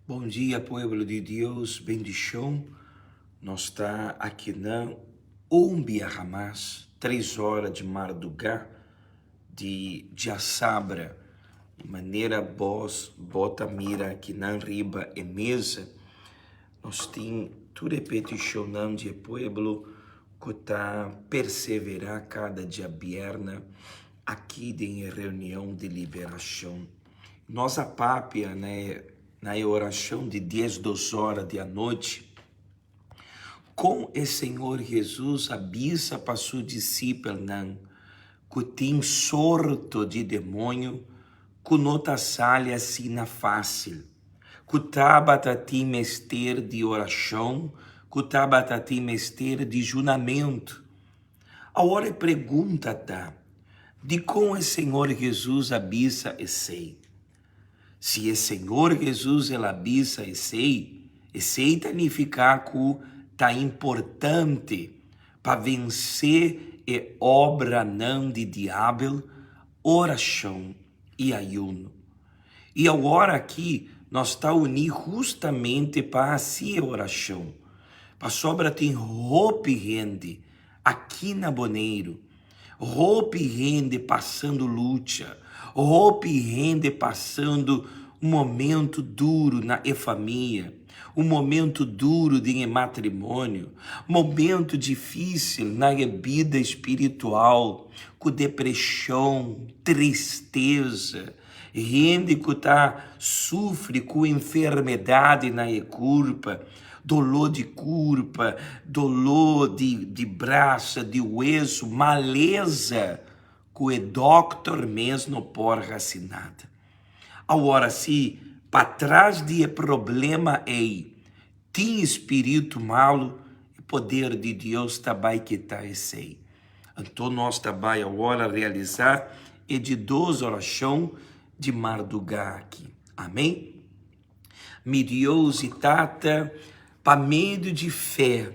Bon dia pueblo di Dios, bendicion. Nos ta akinan un biaha mas, tres ora di marduga di djasabra. Di manera bos bo ta mira akinan riba e mesa, nos tin tur e peticionnan di e pueblo cu ta persevera cada djabièrnè aki den e reunion di liberacion. Nos a papia na e na e orashon di diesdos ora di anochi, kon e Señor Hesus a bisa pa su disipelnan ku tin sorto di demoño ku no ta sali asina fásil, ku tabata tin mester di orashon, ku tabata tin mester di junamentu. Awor e pregunta ta, Dikon e Señor Hesus a bisa esei? Si e Señor Hesus el a bisa esei, esei ta nifiká ku ta importante pa vensé e obranan di Diabel, orashon i ayuno. I awor aki nos ta uní hustamente pa hasi e orashon, pasobra tin hopi hende aki na Boneiru, hopi hende pasando lucha, hopi hende pasando un momento duru na e famia, un momento duru den e matrimonio, momento difísil na e bida spiritual, ku depreshon, tristesa, hende ku ta sufri ku enfermedade na e kurpa, doló di kurpa, doló di di brasa, di wesu, malesa ku e dòkter mes no por hasi nada. Awor si patras di e problema ei tin spiritu malu, e poder di Dios ta bai kita esei. Anto nos ta bai awor a realisá e di dos orashon di mardugá aki. Amén? Mi Dios i Tata, pa medio di fé,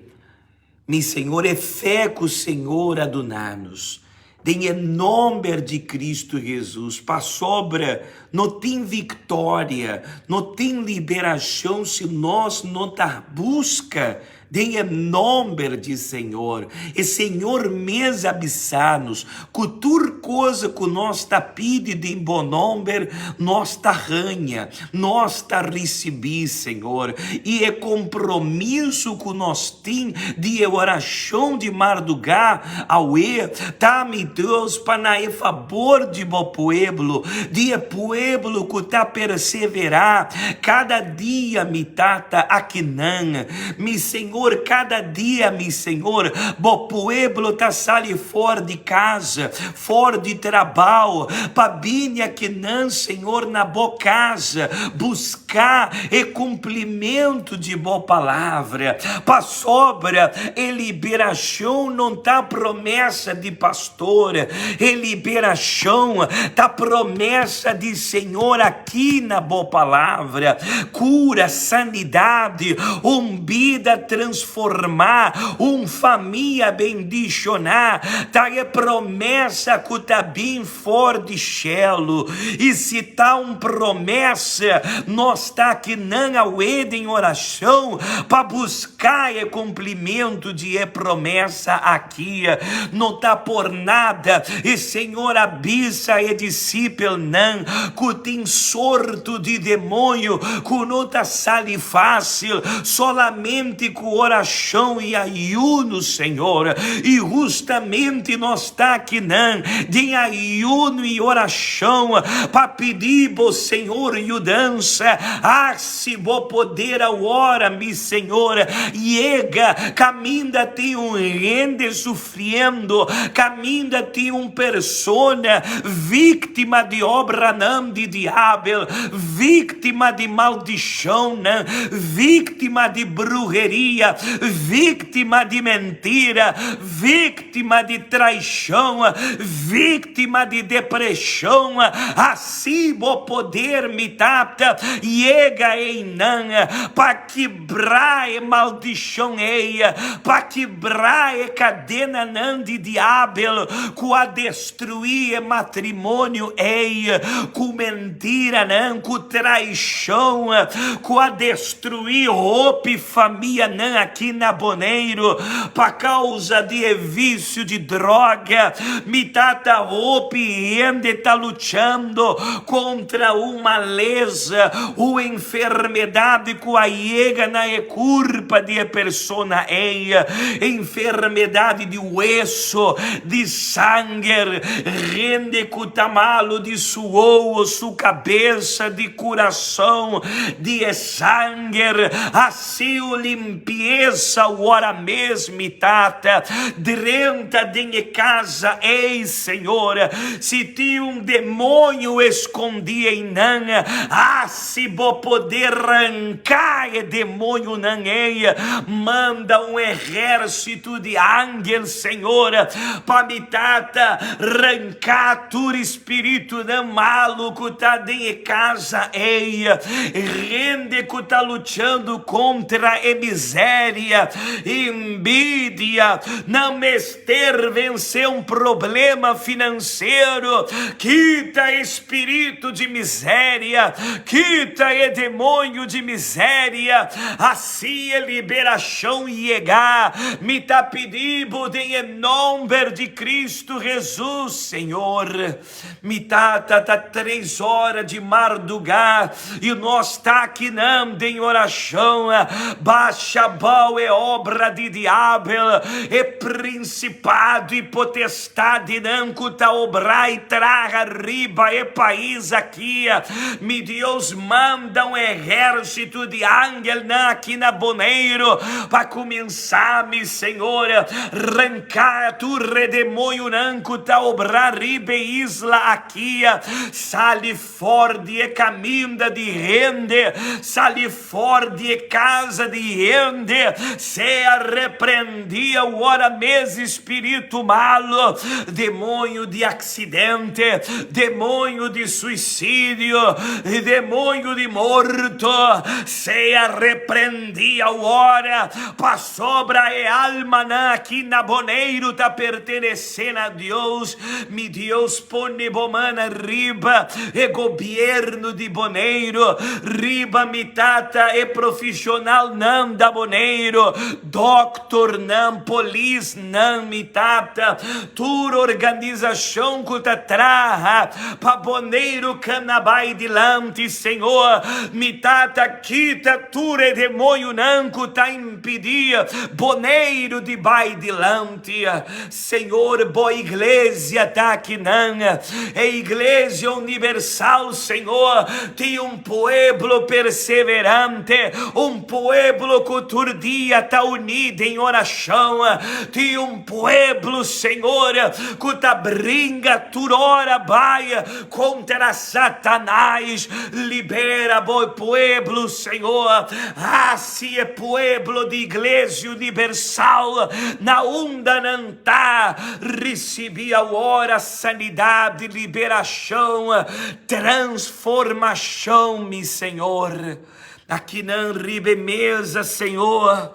mi Señor, e fé ku Señor a duna nos, den e nomber di Cristo Jesus, pasobra no tin victoria, no tin liberacion si nos no ta busca Den e nomber di Señor. E Señor mes a bisa nos ku tur cosa ku nos ta pidi den bo nomber, nos ta haña, nos ta risibí, Señor. I e kompromiso ku nos tin di e orashon di mardugá awe ta, mi Dios, pa na e fabor di bo pueblo, di e pueblo ku ta perseverá kada dia, mi Tata, akinan. Mi Señor, cada dia, mi Señor, bo pueblo ta sali for di casa, for di trabao, pa bini akinan, Señor, na bo casa, busca e cumplimento di bo palabra. Pasobra e liberacion no ta promesa di pastor, e liberacion ta promesa di Señor aki na bo palabra. Cura, sanidade, un bida transformá, un famia bendicioná, ta e promesa cu ta bin for di shelu. I si ta un promesa, nos ta akinan awe den oracion pa busca e cumplimento di e promesa aki. No ta por nada e Señor a bisa e disipelnan cu tin sorto di demoño cu no ta sali fácil, solamente cu oracion y ayuno, Señor. Y hustamente nos ta akinan den ayuno y oracion pa pidi Bo, Señor, yudansa. Haci Bo poder awor, mi Señor. Yega caminda tin un hende sufriendo, caminda tin un persona víctima di obranan di diabel, víctima di maldicionnan, víctima di bruheria. famia, víktima di mentira, víktima di traishon, víktima di depreshon, hasi bo poder, mi Tata, yega einan pa kibra e maldishon ei, pa kibra e kadenanan di diabel ku a destruí e matrimonio ei, ku mentiranan, ku traishon, ku a destruí hopi famianan aki na Boneiru pa kausa di e visio di droga. Mi tata, hopi hende ta luchando kontra un malesa, un enfermedat ku a yega na e kurpa di e persona ei, enfermedat di weso, di sanger, hende ku ta malu di su wowo, su kabesa, di kurason, di e sanger, hasi un limpiesa ora mes, mi Tata, drenta den e casa ei, Señor, si tin un demoño escondí einan, hasi bo poder ranca e demoñonan ei, manda un ehérsito di angel, Señor, pa mi Tata ranca tur spiritunan malu cu ta den e casa ei, hende cu ta luchando contra e miseria, envidia, nan mester vence un problema financiero, kita e spiritu di miseria, kita e demoño di miseria, Haci e liberacion yega. Mi ta pidi bo den e nomber di Cristo Jesus, Señor. Mi tata, ta tres ora di marduga y nos ta akinan den oracion. Basha abao e obra di diabel, e principado y potestadinan cu ta obra y traha riba e pais aki. Mi Dios, manda un ehérsito di angelnan aki na Boneiru pa kuminsá, mi Señor, ranká tur e demoñonan ku ta obrá riba e isla aki. Sali for di e kaminda di hende, sali for di e casa di hende, sea reprendí awor mes spiritu malu, demoño di aksidente, demoño di suisidio, demoño di morto, sea reprendí awor, pasobra e almanan aki na Boneiru ta pertenesé na Dios. Mi Dios, pone bo man riba e gobierno di Boneiru, riba mi tata e profesionalnan da Boneiru, dokternan, polisnan, mi tata, tur organisashon ku ta traha pa Boneiru kana bai dilanti, Señor, mi tata, kita tur e demoñonan ku ta impidí Boneiru di bai dilanti. Señor, bo iglesia ta akinan, e iglesia universal, Señor, tin un pueblo perseverante, un pueblo cu tur dia ta uní den oracion, tin un pueblo, Señor, cu ta bringa tur ora bai contra Satanás. Libera bo pueblo, Señor, haci e pueblo di Iglesia Universal na unda nan ta ricibi awor sanidad, liberacion, transformacion, mi Señor. Akinan riba e mesa, Señor,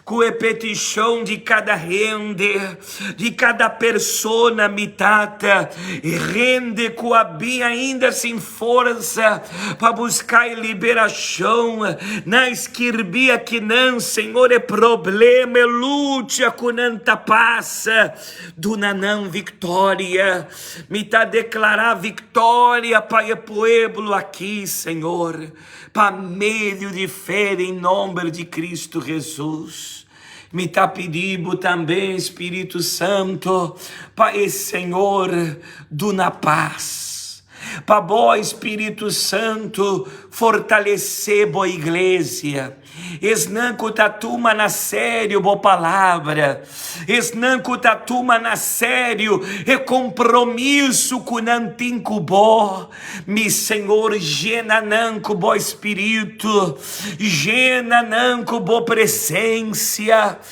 ku e petishon di kada hende, di kada persona, mi Tata, hende ku a bin ainda sin forsa pa buska e liberashon, nan skirbi akinan, Señor, e problema, e lucha ku nan ta pasa, duna nan viktoria. Mi ta deklará viktoria pa e pueblo aki, Señor. Pa medio di fe den nomber di Cristo Jesus, mi ta pidi bo tambe, Spiritu Santo, pa e Señor duna pas. Pa bo Spiritu Santu fortalesé bo iglesia. Esnan ku ta tuma na serio bo palabra, esnan ku ta tuma na serio e kompromiso ku nan tin ku bo, mi Señor, jena nan ku bo Spiritu, jena nan ku bo presensia.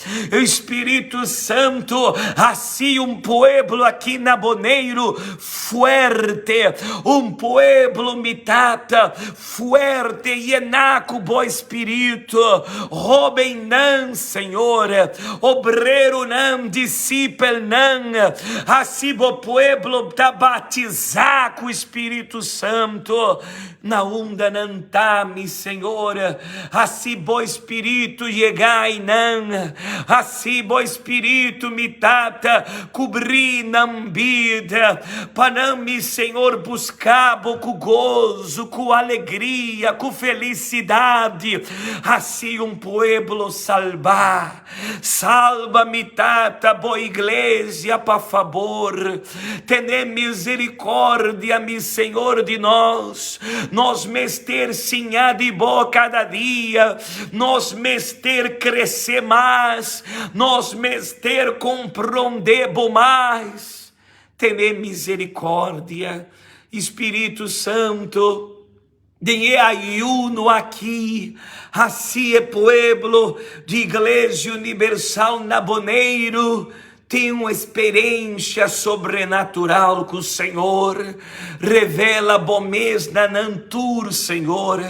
Spiritu Santu, hasi un pueblo aki na Boneiru fuerte, un pueblo, mi Tata, Fuerte yená ku bo Spiritu, hóbennan, Señor, obreronan, disipelnan, hasi bo pueblo ta batizá ku Spiritu Santu na unda nan ta, mi Señor, hasi bo Spiritu yegá einan, hasi bo Spiritu, mi Tata, kubrí nan bida, pa nan, mi Señor, buská bo ku gozo, ku alegria, ku felisidadi, hasi un pueblo salbá. Salba, mi Tata, bo iglesia, pa fabor. Tene misericordia, mi Señor, di nos. Nos mester siña di bo kada dia. Nos mester krese mas. Nos mester komprondé bo mas. Tene misericordia, Spiritu Santu, den e ayuno aki, hasi e pueblo di Iglesia Unibersal na Boneiru tin un experiencia sobrenatural cu Señor. Revela bo mes na nan tur, Señor.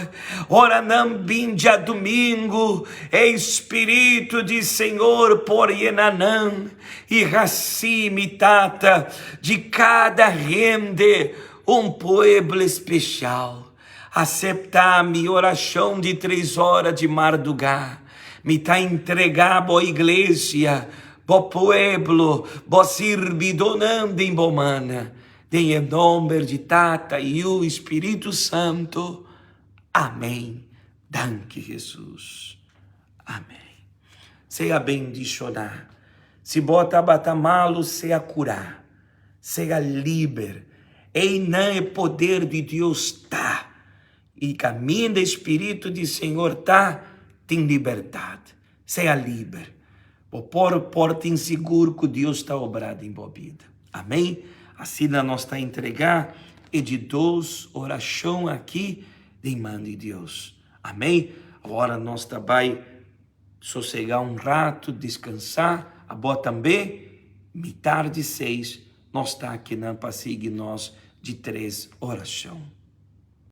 Ora nan bin djadumingu, e Spiritu di Señor por yena nan. I hasi mi Tata di kada hende un pueblo spesial. Aseptá mi orashon di tres ora di mardugá. Mi ta entregá bo iglesia, bo pueblo, bo sirbidónan den bo man. Den e nòmber di Tata, Yu i Spiritu Santu. Amèn. Danki Hesus. Amèn. Sea bendishoná. Si bo tabata malu, sea kurá. Sea liber. Einan e poder di Dios ta. I kaminda e Spiritu di Señor ta, tin libertat. Sea liber. Bo por por tin sigur ku Dios ta obrá den bo bida. Amèn. Asina nos ta entregá e di dos orashon aki den man di Dios. Amèn. Awor nos ta bai sosegá un ratu, diskansá. Abo tambe? Mitar di seis nos ta akinan pa sigui nos di tres orashon.